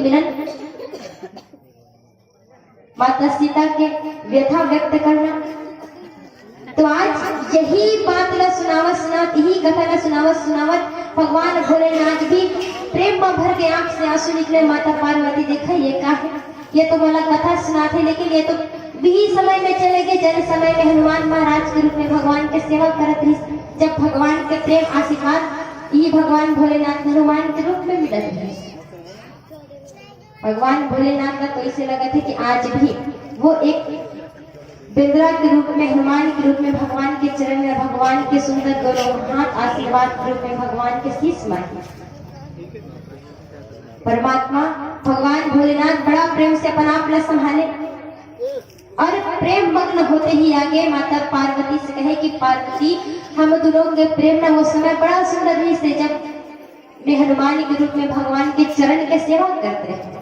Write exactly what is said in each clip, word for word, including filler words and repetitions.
मिलन, माता सीता के व्यथा व्यक्त करना। तो आज यही बात ला सुनावत सुनावत, यही कथा ला सुनावत सुनावत भगवान भोलेनाथ भी प्रेम में भर के आंख से आंसू निकले। माता पार्वती, देखा ये का है, ये तो मोला कथा सुनाथे, लेकिन ये तो वही समय में चले गए, जन समय में हनुमान महाराज के रूप में भगवान के सेवा करत रहिस, जब भगवान के प्रेम आशीर्वाद ही भगवान भोलेनाथ हनुमान के रूप में मिलत रहिस। भगवान भोलेनाथ का तो ऐसे लगत है कि आज भी वो एक बेंदरा के रूप में, हनुमान के रूप में भगवान के चरण में, भगवान के सुंदर दोनों हाथ आशीर्वाद के रूप में भगवान के शीश माही। परमात्मा भगवान भोलेनाथ बड़ा प्रेम से अपन आप ला संभाले और प्रेम मग्न होते ही आगे माता पार्वती से कहे कि पार्वती, हम दोनों के प्रेम ना वो समय बड़ा सुंदर रहिस हे, जब मैं हनुमान के रूप में भगवान के चरण के सेवा करत रहे।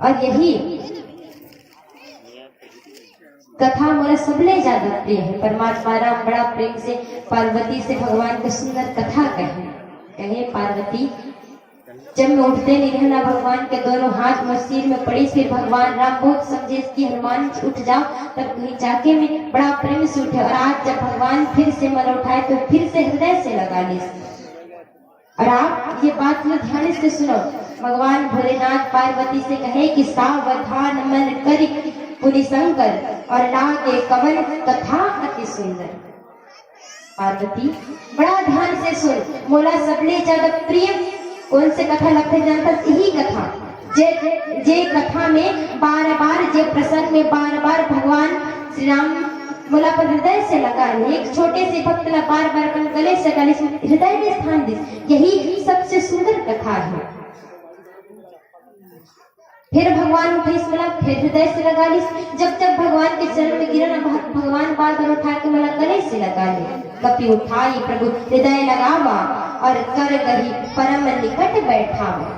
और यही कथा मोला सबले ज्यादा प्रिय है। परमात्मा राम बड़ा प्रेम से पार्वती से भगवान के सुंदर कथा कहे, कहे, पार्वती, जब मैं उठते नहीं रहना, भगवान के दोनों हाथ मोर सिर में पड़िस, फिर भगवान राम बहुत समझे कि हनुमान जी उठ जाओ, तब कहीं जाके मैं बड़ा प्रेम से उठे। और आज जब भगवान फिर से मोला उठाए तो फिर से हृदय से लगा लिस। और आप ये बात ला ध्यान से सुनो, भगवान भोलेनाथ पार्वती से कहे कि सावधान मन करि पुनि शंकर, और लागे कवन कथा अति सुंदर। पार्वती, बड़ा ध्यान से सुन, मोला सबले ज्यादा प्रिय कौन से कथा लगथे जानथस? यही कथा, जे, जे कथा में बार बार, जे प्रसंग में बार बार भगवान श्री राम मोला अपन हृदय से लगा ले, एक छोटे से भक्त ला बार बार अपन गले से गले से हृदय में स्थान दिस, यही सबसे सुंदर कथा है। फिर भगवान उठे, इस मतलब फिर हृदय से लगा लिस। जब जब भगवान के चरण में गिरन, भग-, भगवान बार बार उठा के मतलब गले से लगा ले। कपि उठाई प्रभु हृदय लगावा, और कर गही परम निकट बैठावा।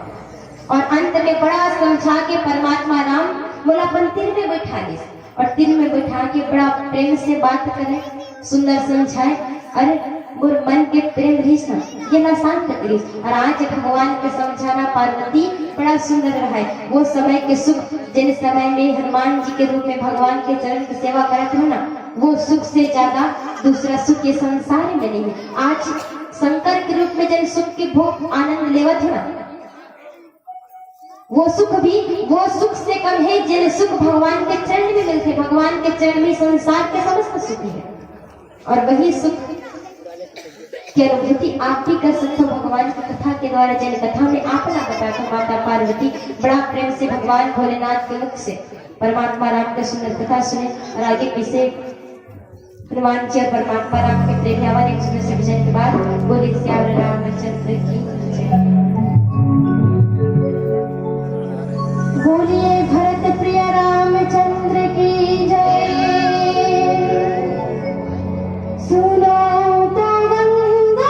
और अंत में बड़ा समझा के परमात्मा राम मोला अपन तीर में बैठा लिस। और तीर में बैठा के बड़ा प्रेम से बात करे, सुंदर समझाए। अरे, मोर मन के प्रेम रहिस ना, ये ना शांत करिस। और आज भगवान के समझाना पार्वती बड़ा सुंदर रहा है। वो समय के सुख, जिन समय में हनुमान जी के रूप में भगवान के चरण की सेवा करत हो ना, वो सुख से ज्यादा दूसरा सुख ये संसार में नहीं है। आज शंकर के रूप में जिन सुख के भोग आनंद लेवत हो ना, वो सुख भी वो सुख से कम है, जिन सुख भगवान के चरण में मिलते। भगवान के चरण में संसार के समस्त सुख है, और वही सुख की अनुभूति आप भी कर सकते हो भगवान की कथा के द्वारा। जिन कथा में आप ना बताते हो, माता पार्वती बड़ा प्रेम से भगवान भोलेनाथ के मुख से परमात्मा राम की सुंदर कथा सुने, और आगे पीछे हनुमान जी और परमात्मा राम के प्रेम यावन एक सुंदर से भजन के बाद बोलिए सियावर रामचंद्र की जय। बोलिए भरत प्रिय रामचंद्र की जय। सुनो तो गंगा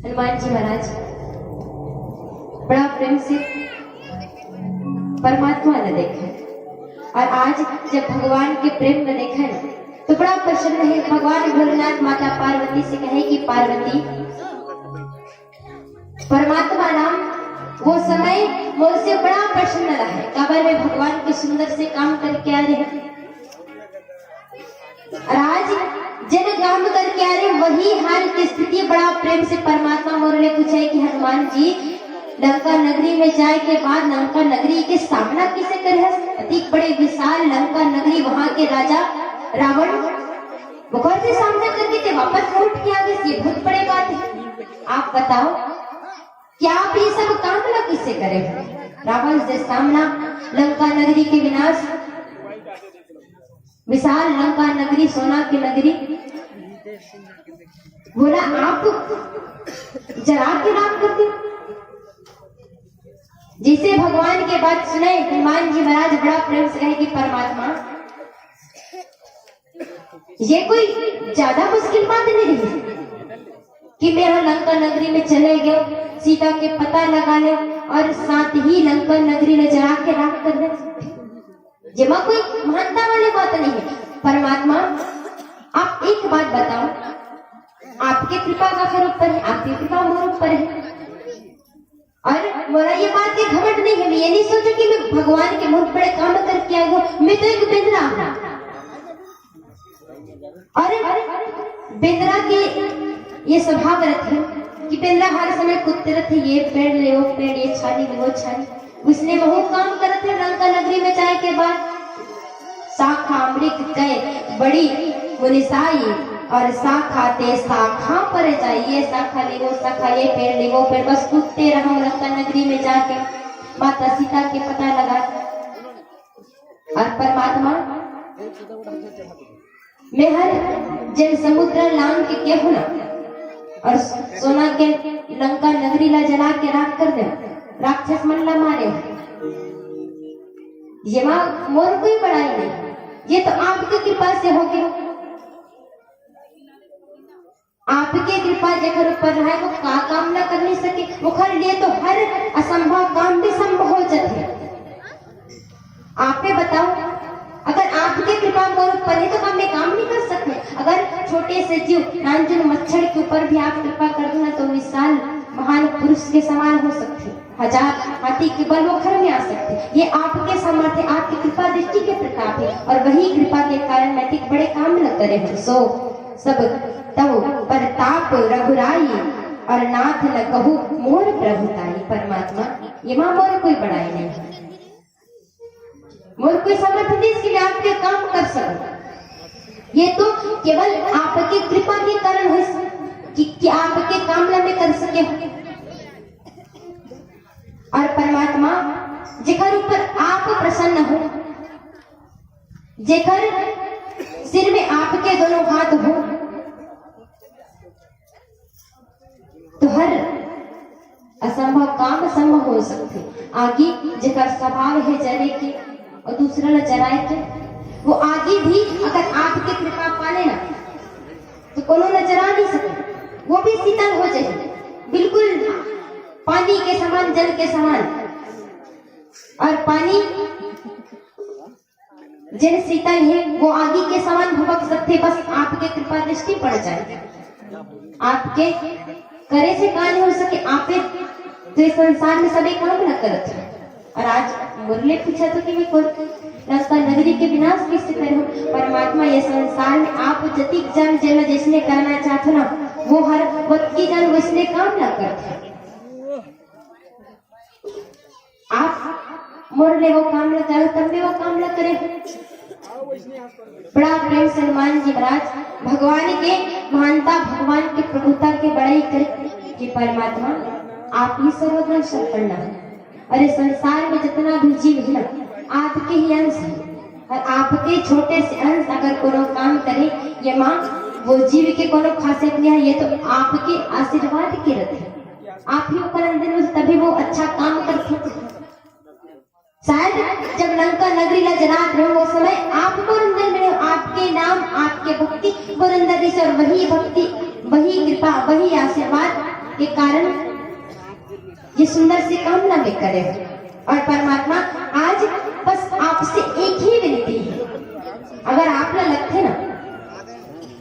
हनुमान जी महाराज बड़ा प्रेम से परमात्मा ला देखे, और आज जब भगवान के प्रेम ला देखे ना, तो बड़ा प्रसन्न हे। भगवान भोलेनाथ माता पार्वती से कहे कि पार्वती, परमात्मा राम वो समय मोर से बड़ा प्रसन्न रहे, काबर मैं भगवान के सुंदर से काम करके आ रहे। और आज जेन काम करके आ रहे, वही हाल की स्थिति। बड़ा प्रेम से परमात्मा मोर ले पूछे कि हनुमान जी, लंका नगरी में जाए के बाद लंका नगरी के सामना किसे करे हस? अतिक बड़े विशाल लंका नगरी, वहां के राजा रावण, ओकर से सामना करके ते वापस लौट के आ गए, ये बहुत बड़े बात है। आप बताओ कि आप ये सब काम ला किसे करे हो? रावण से सामना, लंका नगरी के विनाश, विशाल लंका नगरी, सोना की नगरी, बोला आप जरा के राख कर दे। जिसे भगवान के बात सुने, हनुमान जी महाराज बड़ा प्रेम से कहे कि परमात्मा, ये कोई ज्यादा मुश्किल बात नहीं है कि मैं यहाँ लंका नगरी में चले गए, सीता के पता लगा ले और साथ ही लंका नगरी ले जरा के राख कर दे। जेमा कोई महानता वाली बात नहीं है। परमात्मा, आप एक बात बताओ, आपके कृपा का खैर ऊपर है, आपकी कृपा मोर ऊपर है। और मोला ये बात के घमंड नहीं है, मैं ये नहीं सोचू कि मैं भगवान के बहुत बड़े काम करके आई हूँ। मैं तो एक बेंदरा हूँ। और बेंदरा के ये स्वभाव रहते हैं कि बेंदरा हर समय कुत्ते रहते, ये पेड़ ले, वो पेड़, ये छानी ले, वो छानी। उसने वहू काम करत हे लंका नगरी में जाए के बाद। शाखा मृग कय बड़ी मुनिसाई, और शाखा ते शाखा पर जाई, ये शाखा ले, वो शाखा, ये पेड़ ले, वो पेड़, बस कूदते रहो लंका नगरी में जाके माता सीता के पता लगा। और परमात्मा, मैं हर जन समुद्र लांग के केहू ना, और सोना के लंका नगरी ला जला के राख कर दे, राक्षस मन ला मारे। ये माँ मोर कोई बड़ाई नहीं, ये तो आपकी कृपा से हो गया। आपके कृपा जेकर ऊपर रहे, वो का काम ना कर नहीं सके? ओकर लिए तो हर असंभव काम भी संभव हो जाते। आप ही बताओ, अगर आपके कृपा मोर ऊपर है तो का मैं काम नहीं कर सकते? अगर छोटे से जीव नानचुन मच्छर के ऊपर भी आप कृपा कर दो ना, तो विशाल महान पुरुष के समान हो सकते, हजार हाथी के बल वो घर में आ सकते। ये आपके सामर्थ्य, आपकी कृपा दृष्टि के प्रताप है, और वही कृपा के कारण मैं ठीक बड़े काम न करे हूँ। सो सब तव परताप रघुराई, और नाथ न कहू मोर प्रभुताई। परमात्मा, ये माँ मोर कोई बड़ाई नहीं है, मोर कोई सामर्थ्य नहीं कि मैं आपके काम कर सकूं। ये तो केवल आपकी कृपा के कारण हो सक-, कि, कि आपके काम ला मैं कर सके हूँ। और परमात्मा, जेकर ऊपर आप प्रसन्न हो, जेकर सिर में आपके दोनों हाथ हो, तो हर असंभव काम संभव हो सकते। आगी जेकर स्वभाव है जले के और दूसरा ला जलाए के, वो आगी भी अगर आपके कृपा पाले ना, तो कोनो ला जला नहीं सके, वो भी शीतल हो जाए, बिल्कुल पानी के समान, जल के समान। और पानी जेन शीतल है, वो आगी के समान भभक सकते, बस आपके कृपा दृष्टि पड़ जाए। आपके करे से काम हो सके, आपे तो इस संसार में सभी काम न करत है। और आज मुरली पूछा तो कि मैं कोई लंका नगरी के विनाश कैसे करूं? परमात्मा, ये संसार में आप जतिक जन जेला जैसने करना चाहते हो ना, वो हर वक्त की जन वैसने काम ना करते। आप मोर ले वो काम ला चाहो, तब मैं वो काम ला करे। बड़ा प्रेम से हनुमान जी महाराज भगवान के महानता, भगवान के प्रभुता के बड़ाई करे कि परमात्मा, आप ही सर्वगुण संपन्न है। अरे, संसार में जितना भी जीव है ना, आपके ही अंश है। और आपके छोटे से अंश अगर कोनो काम करे, ये माँ, वो जीव के कोनो खासियत नहीं है, ये तो आपके आशीर्वाद के रथ है। आप ही ऊपर अंदर में तभी वो अच्छा काम कर सकते हैं। शायद जब लंका नगरी ला जलात रहे, वो समय आप मोर अंदर में हो, आपके नाम, आपके भक्ति मोर अंदर रही, और वही भक्ति, वही कृपा, वही आशीर्वाद के कारण ये सुंदर से काम ला मैं करे। और परमात्मा, आज बस आपसे एक ही विनती है, अगर आप ला लगथे ना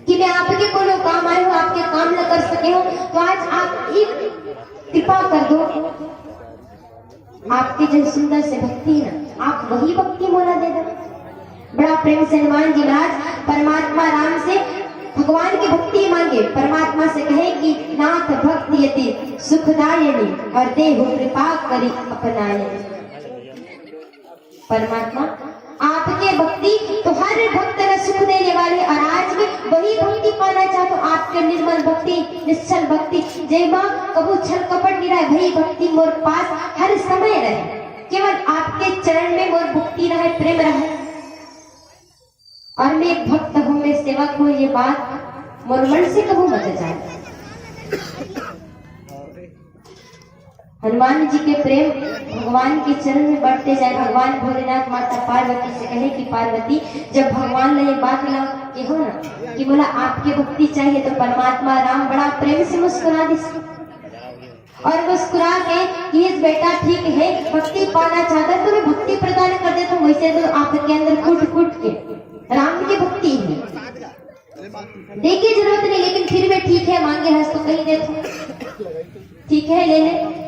कि मैं आपके कोनो काम आए हूँ, आपके काम ला कर सके हूँ, तो आज आप एक कृपा कर दो, आपके जो सुंदर से भक्ति है ना, आप वही भक्ति मोला दे दो। बड़ा प्रेम से हनुमान जी महाराज परमात्मा राम से भगवान की भक्ति मांगे, परमात्मा से कहे कि नाथ भक्ति अति सुखदायनी, और देहु कृपा करी अपनायनी। परमात्मा, आपके भक्ति तो हर भक्त ला सुख देने वाली, और आज मैं वही भक्ति पाना चाहता हूँ, आपके निर्मल भक्ति, निश्चल भक्ति, जेमा कभू छल कपट नहीं रहे, वही भक्ति मोर पास हर समय रहे। केवल आपके चरण में मोर भक्ति रहे, प्रेम रहे। और मैं एक भक्त हूँ, मैं सेवक हूँ, ये बात मोर मन से कभू मत जाए। हनुमान जी के प्रेम भगवान के चरण में बढ़ते जाए। भगवान भोलेनाथ माता पार्वती से कहे कि पार्वती, जब भगवान ने ये बात ला कहो ना कि मोला आपके भक्ति चाहिए, तो परमात्मा राम बड़ा प्रेम से मुस्कुरा दिस और मुस्कुरा के कि इस बेटा ठीक है, भक्ति पाना चाहता है तो मैं भक्ति प्रदान कर देता हूँ। वैसे तो आपके अंदर फूट फूट के राम की भक्ति है, देखे जरूरत नहीं, लेकिन फिर भी ठीक है, मांगे हस तो कहीं दे दो। ठीक है, ले ले।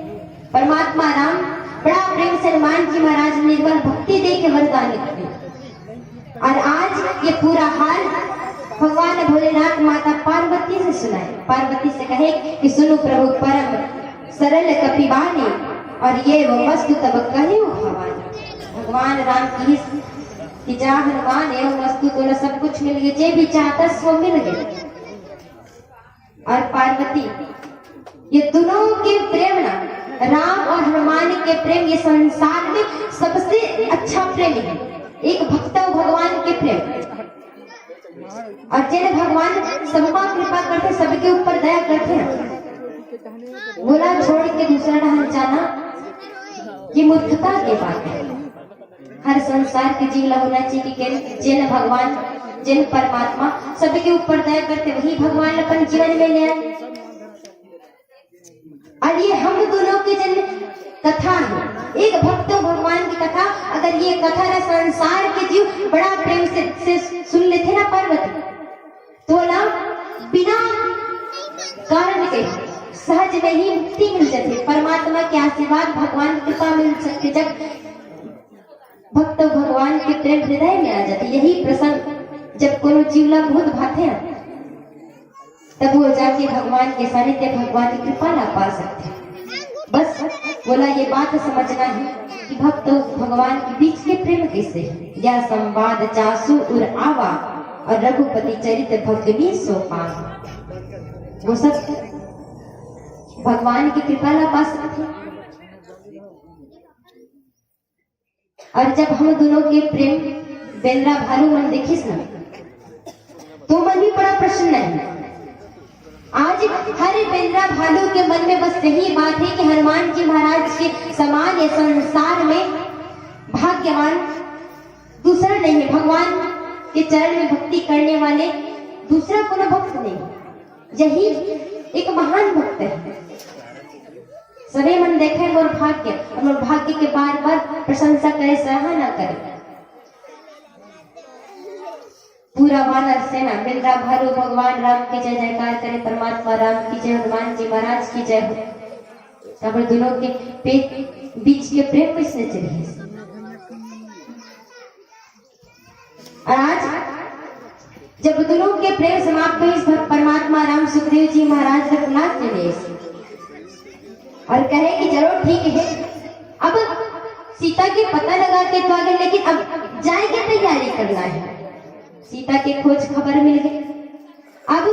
परमात्मा राम बड़ा प्रेम से हनुमान जी महाराज निर्मल भक्ति दे के वरदान दिए। और आज ये पूरा हाल भगवान भोलेनाथ माता पार्वती से सुनाए। पार्वती से कहे कि सुनो प्रभु परम सरल कपिवानी, और ये वो वस्तु तब कहे भवानी। भगवान राम की कि जा हनुमान, ये वस्तु तोला सब कुछ मिल गए, जे भी चाहता सो मिल गए। और पार्वती, ये दोनों के प्रेम ना, राम और हनुमान के प्रेम, ये संसार में सबसे अच्छा प्रेम है। एक भक्त और भगवान के प्रेम। और जेन भगवान सबका कृपा करते, सबके ऊपर दया करते हैं, वोला छोड़ के दूसरा डहर जाना, ये मूर्खता के बात है। हर संसार के जीव ला होना चाहिए कि जेन, जेन भगवान, जेन परमात्मा सबके ऊपर दया करते, वही भगवान अपन जीवन में ले आए। और ये हम दोनों की जेन कथा है, एक भक्त भगवान की कथा, अगर ये कथा ला संसार के जीव बड़ा प्रेम से, से सुन लेते ना पार्वती, तो ना बिना कारण के सहज में ही मुक्ति मिल जाती, परमात्मा के आशीर्वाद, भगवान की कृपा मिल सकती। जब भक्त भगवान के प्रेम हृदय में आ जाती, यही प्रसंग जब कोनो जीव ला बहुत भाते हैं, तब वो जाके भगवान के सानिध्य, भगवान की कृपा ला पा सकते हैं। बस वोला ये बात समझना है कि भक्त भगवान के बीच के प्रेम कैसे है। या संवाद जासु उर आवा और रघुपति चरित भगनी सो पावा। वो सब भगवान की कृपा ला पा सकते हैं। और जब हम दोनों के प्रेम बेंदरा भालू मन देखिस ना, तो मन भी बड़ा प्रसन्न है। आज हर बेंदरा भालू के मन में बस यही बात है कि हनुमान जी महाराज के समान ये संसार में भाग्यवान दूसरा नहीं है। भगवान के चरण में भक्ति करने वाले दूसरा कोनो भक्त नहीं, यही एक महान भक्त है। सभी मन देखे मोर भाग्य, और मोर भाग्य के बार बार प्रशंसा करे, सराहना करे। पूरा वानर सेना, बेंदरा भालू, भगवान राम की जय जयकार करे, परमात्मा राम की जय, हनुमान जी महाराज की जय हो। काबर दोनों के पे-, बीच के प्रेम कैसे चले। और आज जब दोनों के प्रेम समाप्त होइस, परमात्मा राम सुखदेव जी महाराज रघुनाथ जी में और कहे कि चलो ठीक है, अब सीता के पता लगा के तो आ गए, लेकिन अब जाए के तैयारी करना है। सीता के खोज खबर मिल गई। अब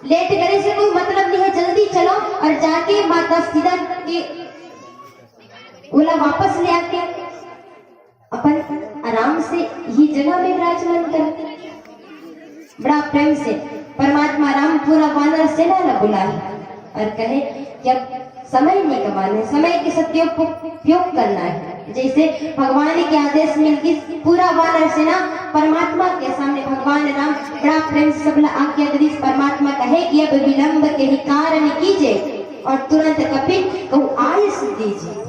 लेट करे से कोई मतलब नहीं है, जल्दी चलो और जाके माता सीता के ओला वापस ले आके अपन आराम से यही जगह में विराजमान कर। बड़ा प्रेम से परमात्मा राम पूरा वानर सेना ला बुलाए और कहे कि अब समय नहीं गंवाना है, समय के सदुपयोग करना है। जैसे भगवान के आदेश मिल गई, पूरा वानर सेना परमात्मा के सामने, भगवान राम बड़ा प्रेम से सबला आज्ञा दीस। परमात्मा कहे कि अब विलंब के ही कारण कीजे, और तुरंत कपिल कहूँ आयस दीजिए।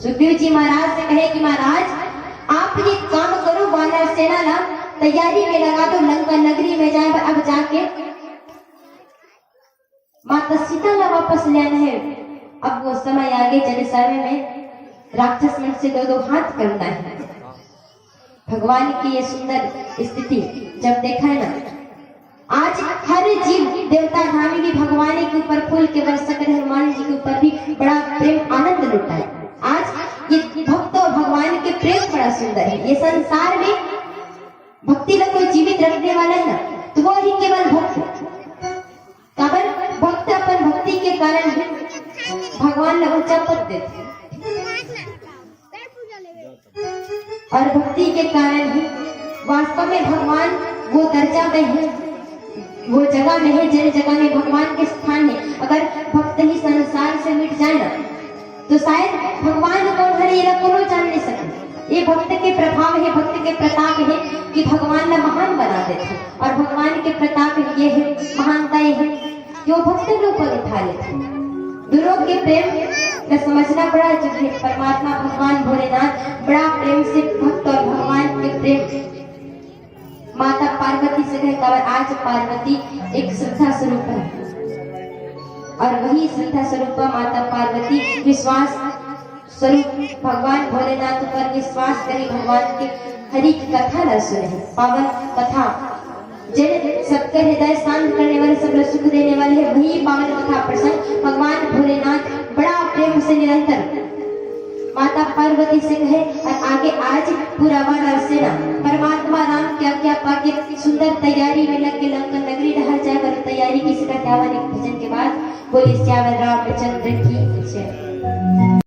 सुग्रीव जी महाराज से कहे कि महाराज, आप ये काम करो, वानर सेना ला तैयारी में लगा दो, लंका नगरी में जाए। अब जाके माता सीता ला वापस ले आना है। अब वो समय आगे, जब इस समय में राक्षस मन से दो दो हाथ करना है। भगवान की ये सुंदर स्थिति जब देखा है ना, आज हर जीव देवता धामी भी भगवान के ऊपर फूल के वर्षा करे, हनुमान जी के ऊपर भी बड़ा प्रेम आनंद लुटाए। आज ये भक्त और भगवान के प्रेम बड़ा सुंदर है। ये संसार में भक्ति ला कोई जीवित रखने वाला है ना, तो वो ही केवल भक्त। काबर भक्त अपन भक्ति के कारण ही भगवान ला ऊंचा पद देथे। और भक्ति के कारण ही वास्तव में भगवान वो दर्जा में है, वो जगह में है, जिन जगह में भगवान के स्थान है। अगर भक्त ही संसार से मिट जाए ना, तो शायद भगवान कौन हरे, एला कोनो जान नहीं सके। ये भक्त के प्रभाव है, भक्त के प्रताप है कि भगवान ला महान बना देथे। और भगवान के प्रताप ये है, महानता ये है कि वो भक्त के ऊपर उठा लेथे। दुनों के प्रेम का समझना बड़ा जरूरी है। परमात्मा भगवान भोलेनाथ बड़ा प्रेम से भक्त और भगवान के प्रेम माता पार्वती से कहे, काबर आज पार्वती एक श्रद्धा स्वरूप है और वही श्रद्धा स्वरूप माता पार्वती विश्वास स्वरूप भगवान भोलेनाथ पर विश्वास करे, भगवान के हरि की कथा ला सुने, पावन कथा, जिन सबके हृदय शांत करने वाले, सब लोग सुख देने वाले हैं, वही पावन कथा प्रसंग भगवान भोलेनाथ बड़ा प्रेम से निरंतर माता पार्वती से कहे। और आगे आज पूरा वानर सेना परमात्मा राम की आज्ञा पाके सुंदर तैयारी में लग के लंका नगरी डहर जाए वाली तैयारी की। इसका क्या वाले भजन के बाद बोले सियावर रामचंद्र की जय।